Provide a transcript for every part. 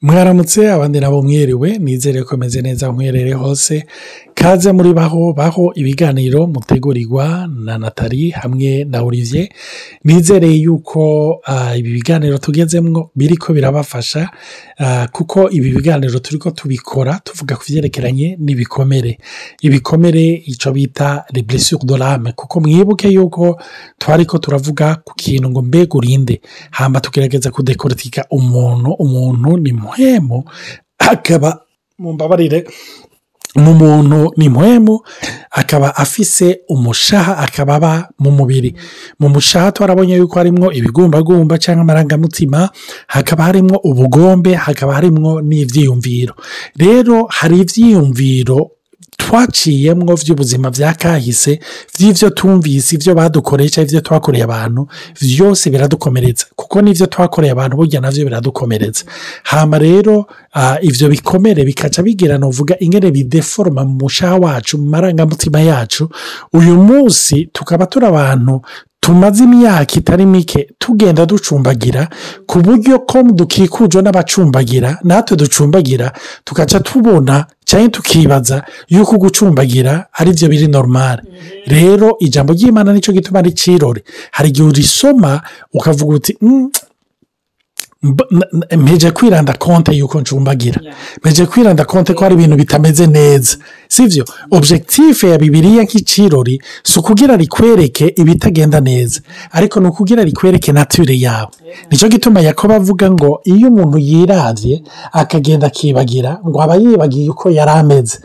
Mwaramutse, abandi nabo mwiriwe. Nizere ko meze neza mwerere hose. Kaze muri Baho Baho, ibiganiro mutegurirwa na Nathalie hamwe na Olivier. Nizere yuko ibi biganiro tugezemwo biriko birabafasha, kuko ibi biganiro turiko tubikora tuvuga ku vyerekeranye n'ibikomere, ibikomere ico bita les blessures de l'âme, kuko mwibuke yuko twariko turavuga ku kintu ngo mbega urinde, hama tugerageza kudécortiqua umuntu. Umuntu ni mpwemu, akaba, mumbabarire, mu muntu ni mpwemu, akaba afise umushaha, akaba aba mu mubiri. Mu mushaha twarabonye yuko harimwo ibigumbagumba cyangwa amarangamutima, hakaba harimwo ubugombe, hakaba harimwo n'ivyiyumviro. Rero hari ivyiyumviro twaciyemwo vy'ubuzima vya kahise, vy'ivyo tumvise, ivyo badukoreye cyangwa ivyo twakoreye abantu. Vyose biradukomeretsa, kuko n'ivyo twakoreye abantu burya navyo biradukomeretsa. Hama rero ivyo bikomere bikaca bigira, novuga, ingene bidéforma mu mushaha wacu, mu marangamutima yacu. Uyu munsi tukaba turi abantu tumaze imyaka itari mike tugenda ducumbagira, ku buryo ko dukikujwe n'abacumbagira natwe ducumbagira, tugaca tubona cyangwa tukibaza yuko gucumbagira ari byo biri normal. Rero ijambo ry'Imana nicyo gituma ari cirore. Hari igihe urisoma ukavuga uti: Mpeje kwirendre compte yuko ncumbagira, mpeje kwirendre compte ko hari ibintu bitameze neza." Sivyo? Objectif ya Bibiliya nk'icirori si ukugira rikwereke ibitagenda neza, ariko ni ukugira rikwereke nature yawe. Nicyo gituma Yakobo avuga ngo iyo umuntu yiravye akagenda akibagira, ngo aba yibagiye uko yari ameze.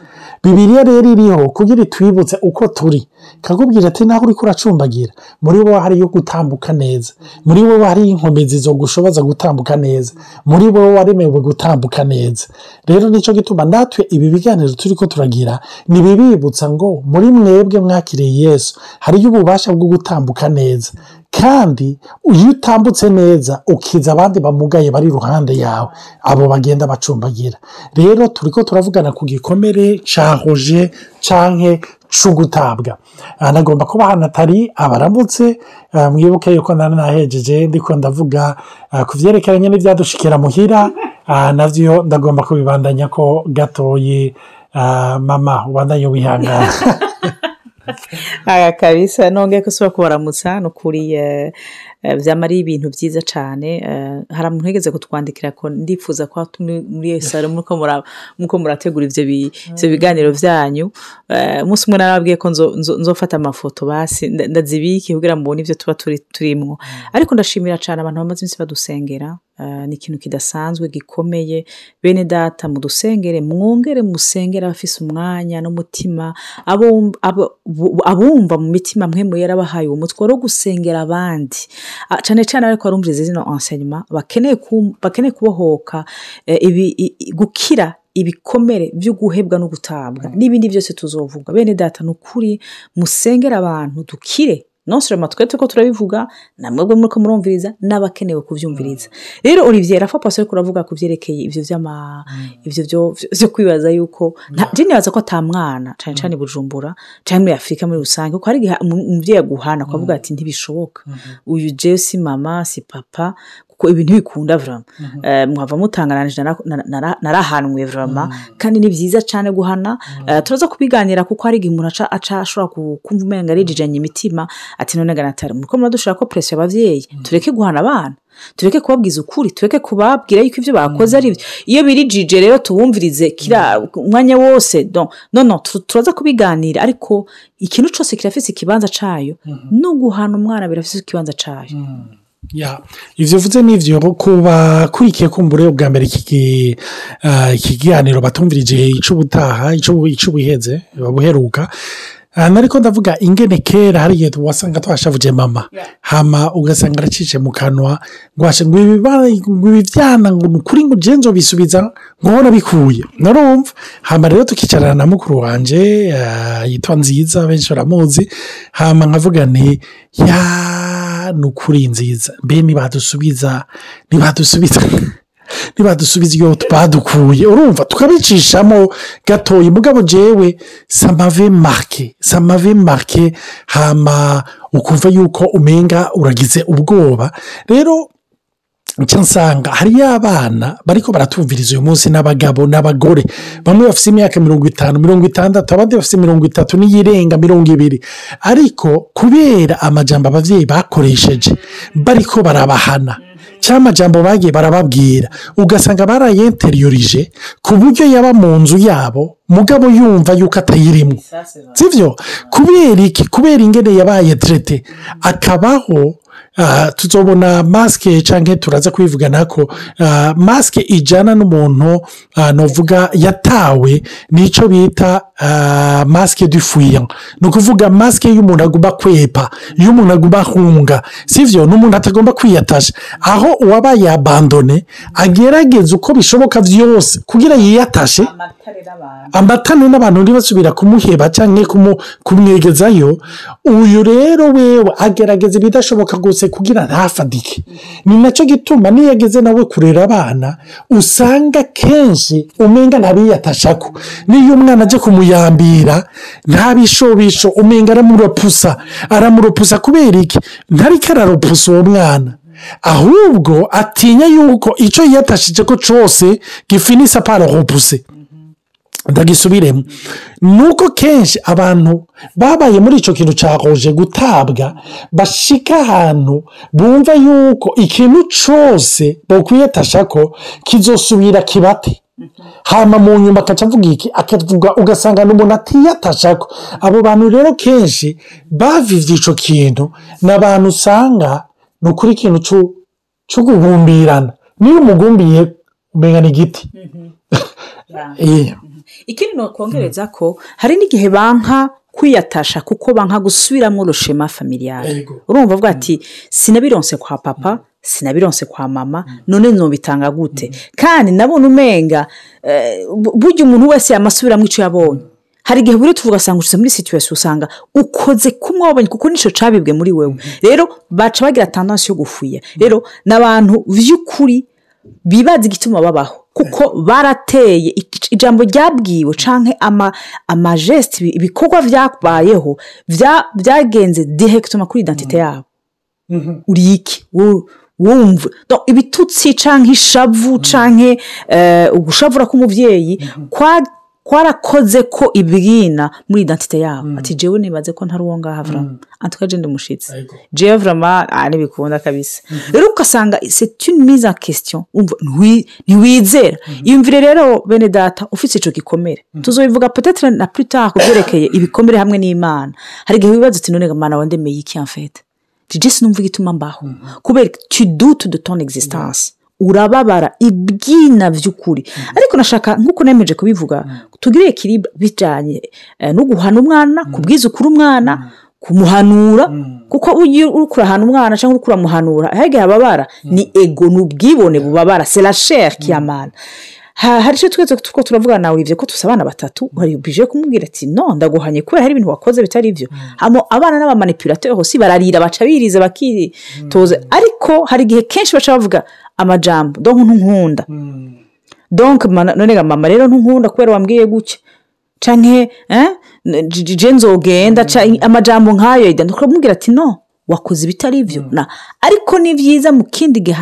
Bibiliya rero iriho kugira itwibutse uko turi, ikakubwira ati: naho uriko uracumbagira, muri wowe hariyo gutambuka neza, muri wowe hariyo inkomezi zo gushoboza gutambuka neza, muri wowe waremewe gutambuka neza. Rero nicyo gituma natwe ibi biganiro turiko turagira ntibibibutsa ngo muri mwebwe mwakiriye Yesu hariyo ububasha bwo gutambuka neza, kandi iyo utambutse neza ukiza abandi bamugaye bari iruhande yawe, abo bagenda bacumbagira. Rero turiko turavugana ku gikomere ca rejet canke c'ugutabwa. Nagomba kuba hano atari abaramutse. Mwibuke yuko nari nahejeje ndiko ndavuga ku vyerekeranye n'ivyadushikira muhira. Navyo ndagomba kubibandanya ko gatoyi. Mama, ubandanye wihangana. Aya kabisa, nongeye gusubira kubaramutsa. Ni ukuri vyama ari ibintu vyiza cane. Hari umuntu wigeze kutwandikira ko ndifuza ko muri iyo salon muriko murategura ivyo biganiro vyanyu. Umunsi umwe narababwiye ko nzofata amafoto, basi ndazibike kugira mubone ivyo tuba turimwo. Ariko ndashimira cane abantu bamaze iminsi badusengera. Ni ikintu kidasanzwe gikomeye. Bene data, mudusengere, mwongere musengere abafise umwanya n'umutima, abumva mu mitima mwe yarabahaye uwo mutwaro wo gusengera abandi. Cane cane ariko barumviriza zino enseignement, bakeneye kubohoka, gukira ibikomere vyo guhebwa no gutabwa n'ibindi byose tuzovuga. Bene data, ni ukuri musengere abantu dukire, non seulement twe turiko turabivuga, namwebwe muriko murumviriza n'abakenewe kuvyumviriza. Rero Olivier, rafa passé ariko uravuga ku vyerekeye ivyo vy'ama ivyo vyo kwibaza yuko je nibaza ko ata mwana, cane cane i Bujumbura canke muri Afurika muri rusange, kuko hari igihe umuvyeyi aguhana ukavuga ati: "Ntibishoboka, uyu jewe si mama, si papa, kuko ibintu bikunda vraiment." Mwava mutangananje, narahanwe vraiment, kandi ni vyiza cane guhana. Turaza kubiganira, kuko hari igihe umuntu aca ashobora kumva umenga arijijanye imitima, ati: "None ga Natali, muriko muradushirako pression abavyeyi, tureke guhana abana, tureke kubabwiza ukuri, tureke kubabwira yuko ivyo bakoze ari byo?" Iyo birijije rero tubumvirize kira umwanya wose. Donc non, turaza kubiganira, ariko ikintu cose kirafise ikibanza cayo, no guhana umwana birafise ikibanza cayo. Ya, ivyo uvuze nivyo. Kuba kurikiye kumbure ubwa mbere iki kiganiro, batumvirije ic'ubutaha, ic'ubuheze buheruka, nariko ndavuga ingene kera hari igihe wasanga twashavuje mama, hama ugasanga aracice mu kanwa ngo ashe ngo ngo ibi vyana, ngo nukuri, ngo je nzobisubiza, ngo bikuye narumva. Hama rero tukicarana na mukuru wanje yitwa Nziza, benshi baramuzi. Hama nkavuga nti: "Ya, nukuri Nziza, mbe nibadusubiza iyo badukuye?" Urumva, tukabicishamo gatoyi. Mugabo jewe ça m'avait marqué, ça m'avait marqué. Hama ukumva yuko umenga uragize ubwoba. Rero Nca nsanga hariyo abana bariko baratumviriza uyu munsi, n'abagabo n'abagore. Bamwe bafite imyaka 50, 60, abandi bafite 30 n'iyirenga, 20, ariko kubera amajambo ababyeyi bakoresheje bariko barabahana cyangwa amajambo bagiye barababwira, ugasanga barayinteriorije ku buryo yaba mu nzu yabo mugabo yumva yuko atayirimo. Sibyo? Kubera iki? Kubera ingene yabaye traité, akabaho. Tuzobona masque, cyangwa turaza kwivugana ko masque ijyana n'umuntu novuga yatawe, nicyo bita masque du fuyant. Ni ukuvuga masque y'umuntu agomba kwepa, y'umuntu agomba ahunga, sibyo? Ni umuntu atagomba kwiyatasha, aho uwabaye abandonné agerageza uko bishoboka byose kugira yiyatashe, amatane n'abantu ntibasubira kumuheba cyangwa kumwegezayo. Uyu rero wewe agerageza ibidashoboka gusa kugira ntafadike. Ni nacyo gituma niyo ageze nawe kurera abana, usanga kenshi umenga ntabiyatashako. Niyo umwana aje kumuyambira, nta bishobisho, umenga aramuropusa. Aramuropusa kubera iki? Ntariko araropusa uwo mwana, ahubwo atinya yuko icyo yiyatashije ko cyose gifinisa par repousser. Ndagisubiremo: ni uko kenshi abantu babaye muri icyo kintu cya rejet, gutabwa, bashika ahantu bumva yuko ikintu cyose bakwiyatasha ko kizosubira kibate. Hama mu nyuma akaca avuga iki? Akavuga, ugasanga n'umuntu atiyatasha ko. Abo bantu rero kenshi bavivye ico kintu, ni abantu usanga ni ukuri ikintu co gugumbirana, niyo umugumbiye umenga ni igiti. Ikindi nokongereza ko hari n'igihe banka kwiyatasha kuko banka gusubiramo le schéma familial. Urumva avuga ati: "Sinabironse kwa papa, sinabironse kwa mama, none nobitanga gute?" Kandi nabona umenga burya umuntu wese yamasubiramo icyo yabonye. Hari igihe buri tuvuga, usanga ushyize muri situation, usanga ukoze kumwe wabonye, kuko nicyo cabibwe muri wewe. Rero baca bagira tendance yo gufuya. Rero ni abantu by'ukuri bibaza igituma babaho, kuko barateye ijambo ryabwiwe canke ama gestes, ibikorwa byabayeho byagenze directement kuri identité yabo. Uri iki? Wumva Donc, ibitutsi canke ishavu canke ugushavura k'umuvyeyi kwarakoze ko ibwina muri identité yabo, ati: "Jewe nibaze ko ntari uwo ngaha, vraiment, en tout cas je ndi umushitsi." Jewe vraiment ntibikunda kabisa. Rero ugasanga c'est une mise en question. Umva, ntiwizera. Iyumvire rero, bene data, ufite ico gikomere. Tuzobivuga peut-être na plus tard ku byerekeye ibikomere hamwe n'Imana. Hari igihe wibaza uti: "None Mana, wandemeye iki? En fait je sinumva igituma mbaho." Kubera tu doutes de ton existence, urababara ibyina by'ukuri. Ariko nashaka, nk'uko nemeje kubivuga, tugire équilibre bijyanye no guhana umwana, kubwiza ukuri umwana, kumuhanura, kuko ugiye uri kurahana umwana cyangwa uri kuramuhanura, hari igihe ababara. Ni ego, ni ubwibone bubabara, c'est la chair qui a mal. Hari icyo twese tuko turavugana nawe ibyo ko tusa abana batatu, wari obligé kumubwira ati: "No, ndaguhanye kubera hari ibintu wakoze bitari byo." Hamo abana n'aba manipulateurs hose bararira, baca biriza, bakitoza. Ariko hari igihe kenshi baca bavuga amajambo: "Donc ntunkunda, donc none ga mama rero ntunkunda kubera wambwiye gutya," canke je nzogenda, amajambo nk'ayo. Ukamubwira ati: "No, wakoze ibitari byo." Na ariko ni byiza mu kindi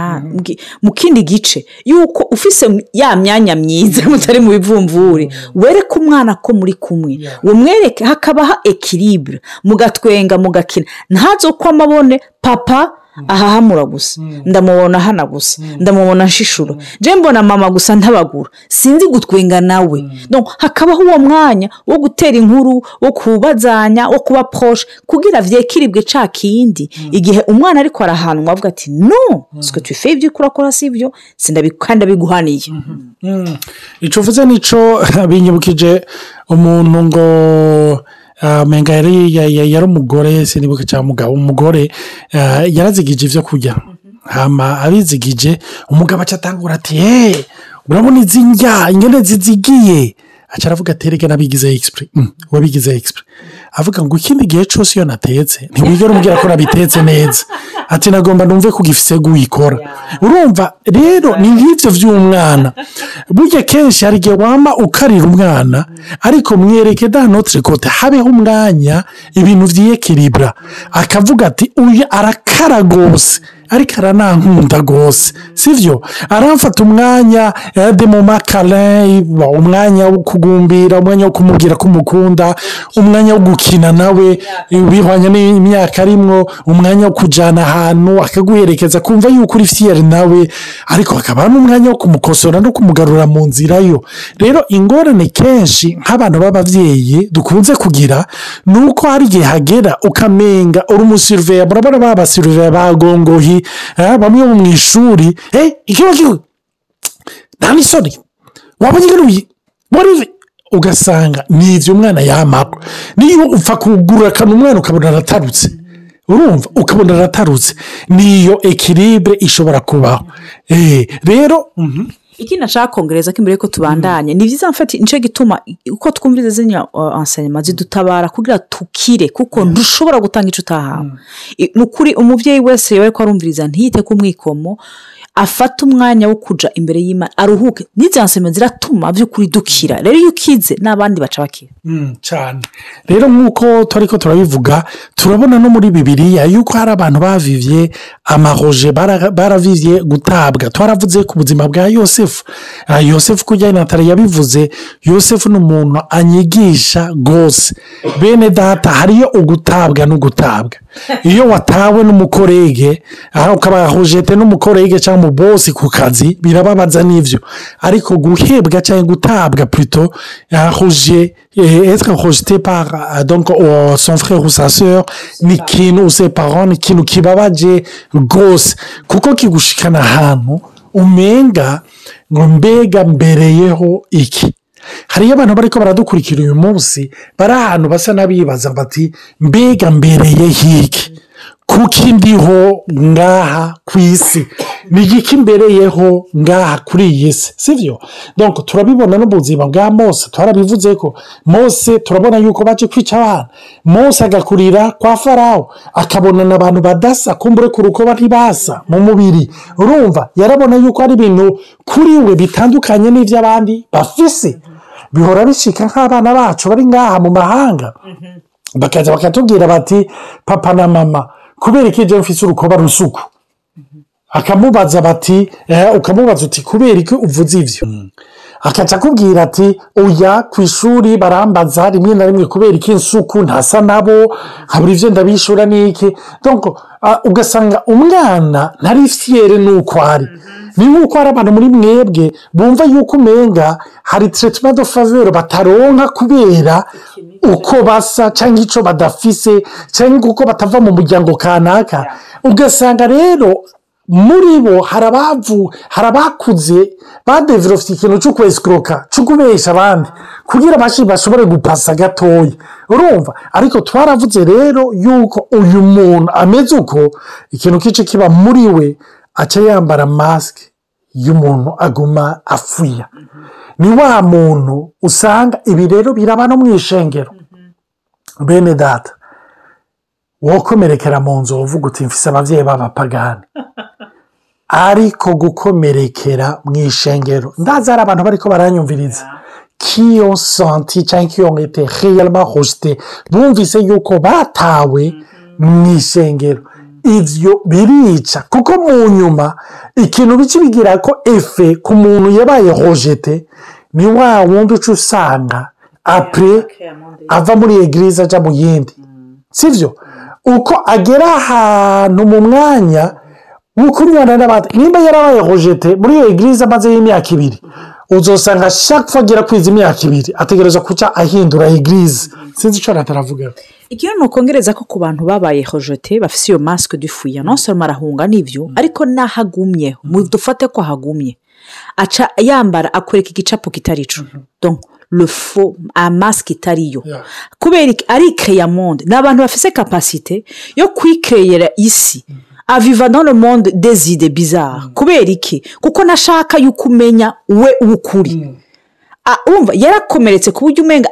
mu kindi gice yuko ufise ya myanya myiza, mutari mu bivumvuri, wereke umwana ko muri kumwe, umwereke, hakabaho équilibre, mugatwenga, mugakina. Ntazo ko amabone papa ahahamura gusa, ndamubona hana gusa, ndamubona nshishura, je mbona mama gusa ntabagura, sinzi gutwenga nawe. Donc, hakabaho uwo mwanya wo gutera inkuru, wo kubazanya, wo kuba proche, kugira vyekiribwe ca kindi. Igihe umwana ariko arahanwa, avuga ati: "No, ce que tu fais, ibyo uriko urakora si byo, kandi ndabiguhaniye." Icyo uvuze nico binyibukije umuntu ngo menga yari umugore, sinibuka cyangwa umugabo. Umugore yarazigije ibyo kurya, hama abizigije, umugabo aca atangura ati: "Hey, urabona izi ndya ingene zizigiye?" Aca aravuga ati: "Erega nabigize exprès." Wabigize exprès? Avuga ngo: "Ikindi gihe cyose iyo natetse ntiwigera umbwira ko nabitetse neza." Ati: "Nagomba numve ko ugifise guyikora." Urumva rero ni nk'ibyo by'umwana. Burya kenshi hari igihe wama ukarira umwana, ariko mwereke d'un autre côté, habeho umwanya ibintu vyiyekiribura, akavuga ati: "Uyu arakara rwose." Ariko aranankunda rwose, sibyo? Aramfata umwanya de moments câlins, umwanya wo kugumbira, umwanya wo kumubwira ko umukunda, umwanya wo gukina nawe bihwanye n'imyaka arimwo, umwanya wo kujyana ahantu akaguherekeza, kumva yuko uri fier nawe, ariko hakaba n'umwanya wo kumukosora no kumugarura mu nzira yo. Rero ingorane kenshi nk'abantu b'ababyeyi dukunze kugira ni uko hari igihe hagera ukamenga uri umusurveillant. Murabona ba basurveillants ba gongohi, bamwe bo mu ishuri, ikiba kigo nta n'isoni wabonye ibintu wari, ugasanga ni ibyo umwana yamako. Niyo upfa kugura akantu umwana ukabona aratarutse, urumva ukabona aratarutse. Niyo équilibre ishobora kubaho. Rero. Ikindi nashaka kongereza ko imbere yuko tubandanye, ni byiza mfati, nicyo gituma uko twumviriza zino enseignements zidutabara kugira tukire, kuko ntushobora gutanga icyo utahawe. Ni ukuri, umubyeyi wese yowe ko arumviriza ntiyite ku mwikomo, afate umwanya wo kuja imbere y'Imana, aruhuke. N'izi enseignements ziratuma by'ukuri dukira. Rero iyo ukize n'abandi baca bakira. Cyane. Rero nk'uko turi ko turabivuga, turabona no muri Bibiliya yuko hari abantu bavivye amarejet, baravivye gutabwa. Twaravuze ku buzima bwa Yosefu. Yosefu, kujya Natali yabivuze, Yosefu ni umuntu anyigisha rwose. Bene data, hariyo ugutabwa n'ugutabwa. Iyo watawe n'umucollègue, ukaba rejeté n'umucollègue cyangwa umuboss ku kazi, birababaza n'ibyo. Ariko guhebwa cyangwa gutabwa, plutôt rejet, être rejeté par donc son frère ou sa sœur, ni ikintu, ou ses parents, ni ikintu kibabaje rwose, kuko kigushikana ahantu umenga ngo mbega mbereyeho iki? Hariyo abantu bariko baradukurikira uyu munsi, bari ahantu basa n'abibaza bati: "Mbega mbereyeho iki? Kuki ndiho ngaha ku isi? Ni igiki mbereyeho ngaha kuri iyi si?" Sibyo? Donc turabibona n'ubuzima bwa Mose. Twarabivuze ko Mose, turabona yuko baje kwica abana, Mose agakurira kwa Farawo, akabonana abantu badasa, kumbure ku rukoba ntibasa mu mubiri. Urumva yarabona yuko ari ibintu kuri we bitandukanye n'iby'abandi bafise. Bihora bishika nk'abana bacu bari ngaha mu mahanga, bakaza bakatubwira bati: "Papa na mama, kubera iki je mfise urukoba rusuku?" Akamubaza bati, ukamubaza uti: "Kubera iki uvuze ivyo?" Akaca akubwira ati: "Oya, ku ishuri barambaza rimwe na rimwe kubera iki nsuku ntasa nabo, nkabura ivyo ndabishura n'iki." Donc ugasanga umwana ntari fier n'uko ari. Ni nk'uko hari abantu muri mwebwe bumva yuko umenga hari traitement de faveur bataronka kubera uko basa, cyangwa icyo badafise, cyangwa uko batava mu muryango kanaka. Ugasanga rero muri bo hari abavu, hari abakuze badéveloppé ikintu cyo kwescroquer, cyo kubesha abandi kugira bashobore gupasser gatoya, urumva. Ariko twaravuze rero yuko uyu muntu ameze uko, ikintu kice kiba muri we, aca yambara masque y'umuntu aguma afuya. Ni wa muntu usanga, ibi rero biraba no mu ishengero. Bene data, wokomerekera mu nzu uvuga uti: "Mfise ababyeyi b'abapagani." Ariko gukomerekera mu ishengero, ndazi hari abantu bariko baranyumviriza qui ont senti cyangwa qui ont été réellement rejetés, bumvise yuko batawe mu ishengero. Ivyo birica, kuko mu nyuma ikintu bica bigira ko effet ku muntu yabaye rejeté ni wa wundi uca usanga après ava muri église aja mu yindi, sivyo? Uko agera ahantu mu mwanya wo kunywana n'abandi, nimba yarabaye rejeté muri iyo église amazeyo imyaka 2, uzosanga chaque fois agera kwiza imyaka 2 ategereza kuca ahindura église. Sinzi icyo ataravuga. Ikintu ni ukongereza ko ku bantu babaye rejetés bafite iyo masque du fuyard, non seulement arahunga n'ibyo, ariko n'aho agumye, dufate ko ahagumye, aca yambara, akwereka igicapo kitari cyo, donc le faux, masque itariyo. Kubera aricréer monde. Ni abantu bafite capacité yo kwicréera isi, aviva dans le monde des idées bizarres. Kubera iki? Kuko nashaka yuko umenya we ukuri. Wumva yarakomeretse ku buryo umenga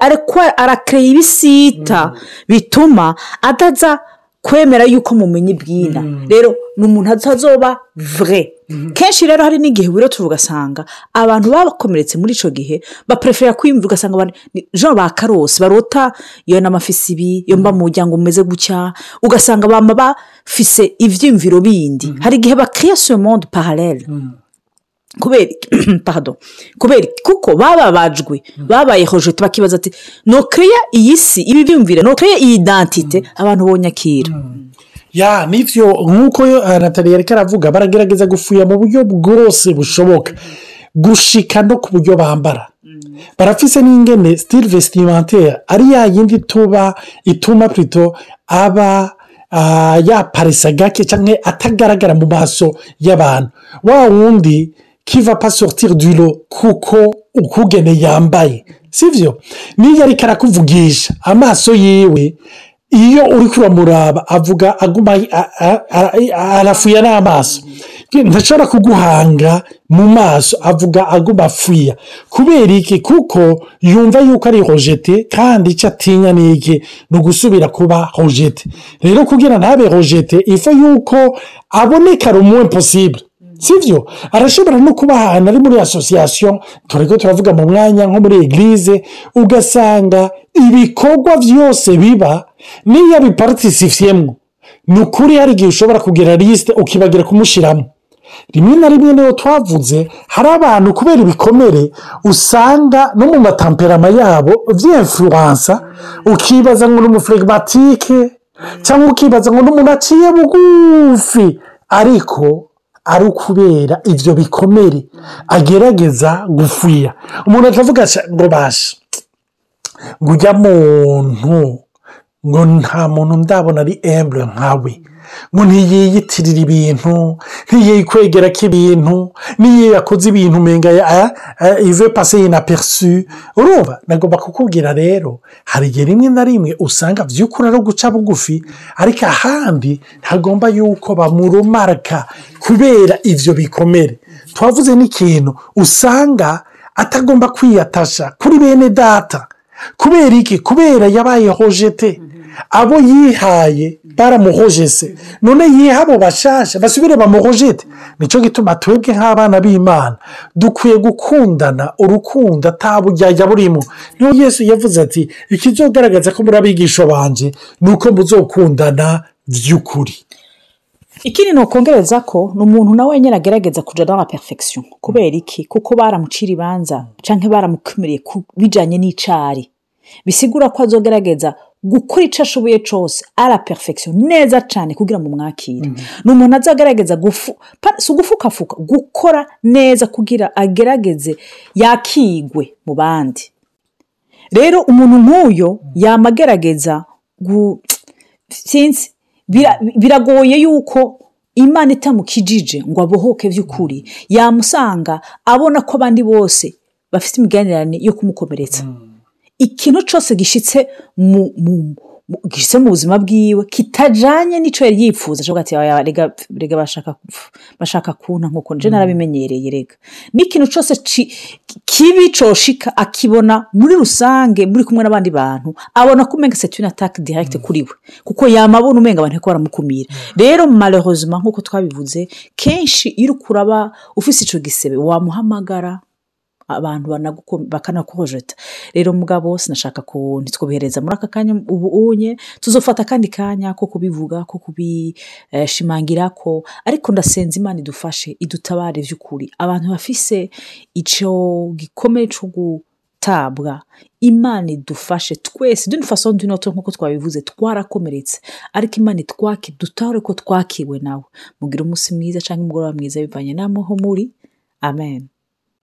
aracréer ibisita bituma ataza kwemera yuko mumenya ibwina. Rero ni umuntu atazoba vrai kenshi. Rero hari n'igihe wiro ugasanga abantu bakomeretse muri icyo gihe bapréféra kwiyumva, ugasanga jean ba karose barota iyo n'amafisi ibi, iyo mba mu muryango umeze gutya, ugasanga bama bafata Fise ivyiyumviro bindi. Hari igihe bakriya ce monde parallèle. Kubera, pardon, kubera kuko bababajwe, babaye rejeté, bakibaza ati: "Nokreya iyi si, ibi byumvire, nokreya iyi identité, abantu bonyakira." Ya, nivyo, nk'uko Nathalie yariko aravuga, baragerageza gufuya mu buryo bwose bushoboka, gushika no ku buryo bambara. Barafise n'ingene style vestimentaire ari ya yindi tuba ituma plutôt aba yaparesa gake cyangwa atagaragara mu maso y'abantu, wa wundi qui va pas sortir du lot kuko ukugene yambaye sivyo. Niyo ariko arakuvugisha, amaso yiwe iyo uri kuramuraba avuga aguma arafuya n'amaso, ntashobora kuguhanga mu maso, avuga aguma afuya. Kubera iki? Kuko yumva yuko ari rejeté, kandi icyo atinya ni iki? Ni ugusubira kuba rejeté. Rero kugira ntabe rejeté, il faut yuko aboneka le moins possible, sibyo? Arashobora no kuba ahantu ari muri association, turi ko turavuga mu mwanya nko muri église, ugasanga ibikorwa byose biba niyo abiparticipyemo. Ni ukuri, hari igihe ushobora kugira liste ukibagira kumushyiramo. Rimwe na rimwe niyo twavuze, hari abantu kubera ibikomere usanga no mu matempéraments yabo byinfluença, ukibaza ngo ni umuflegmatique cyangwa ukibaza ngo ni umuntu aciye bugufi, ariko ari ukubera ibyo bikomere agerageza gufuya. Umuntu akavuga ngo basha, ngo ujya muntu, ngo nta muntu ndabona ari humble nkawe, ngo ntiyiyitirira ibintu, ntiyikwegera ko ibintu, n'iyo yakoze ibintu umenga il veut passer inaperçu. Urumva, nagomba kukubwira rero, hari igihe rimwe na rimwe usanga by'ukuri ari uguca bugufi, ariko ahandi ntagomba yuko bamuremarqua kubera ibyo bikomere. Twavuze n'ikintu usanga atagomba kwiyattacha kuri bene data. Kubera iki? Kubera yabaye rejeté, abo yihaye baramurejeté, none yiha abo bashasha basubire bamurejete. Nicyo gituma twebwe nk'abana b'Imana dukwiye gukundana urukundo atabujyajya burimo. Niyo Yesu yavuze ati: "Ikizogaragaza ko muri abigisha banje ni uko muzokundana by'ukuri." Ikindi ni ukongereza ko ni umuntu nawe nyine agerageza kujya dans la perfection. Kubera iki? Kuko baramucira ibanza cyangwa baramukumiriye bijyanye n'icari, bisigura ko azogerageza gukora icyo ashoboye cyose à la perfection, neza cyane, kugira ngo mwakire. Ni umuntu azagerageza si ugufukafuka, gukora neza kugira agerageze yakigwe mu bandi. Rero umuntu nk'uyo yama agerageza, sinzi, biragoye yuko Imana itamukijije ngo abohoke by'ukuri, yamusanga abona ko abandi bose bafite imigenderanire yo kumukomeretsa. Ikintu cyose gishyitse mu buzima bwiwe kitajyanye n'icyo yari yifuza, ashobora ati: "Oya, rega bashaka kunta nkuko nje narabimenyereye." Rega n'ikintu cyose kibi coshika, akibona muri rusange muri kumwe n'abandi bantu, abona ko umenga c'est une attaque directe kuri we, kuko yamabona umenga abantu bariko baramukumira. Rero malheureusement, nk'uko twabivuze kenshi, iyo uriko uraba ufise ico gisebe, wamuhamagara abantu bakanakurejeta. Rero mugabo sinashaka ko ntitwobihereza muri aka kanya. Ubu unye tuzofata akandi kanya ko kubivuga, ko kubishimangira ko, ariko ndasenza Imana idufashe, idutabare by'ukuri. Abantu bafise ico gikomere co gutabwa, Imana idufashe twese d'une façon d'une autre. Nk'uko twabivuze, twarakomeretse, ariko Imana itwake, dutahure ko twakiwe nawe. Mugire umunsi mwiza cyangwa umugoroba mwiza bivanye n'aho muri. Amen.